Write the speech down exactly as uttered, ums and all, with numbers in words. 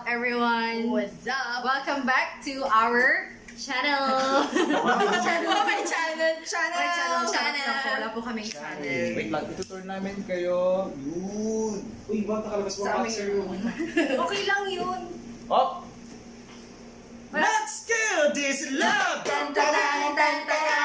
Everyone. What's up? Welcome back to our channel. Channel. Oh, my channel. Channel. My channel. Channel. Wala po kaming channel. Wait lang, itutur namin kayo. Yun. Uy, bata ka labas mo, Sa amin. Sir. Okay lang yun. Op! Let's kill this love! Tan, tan, tan, tan, tan.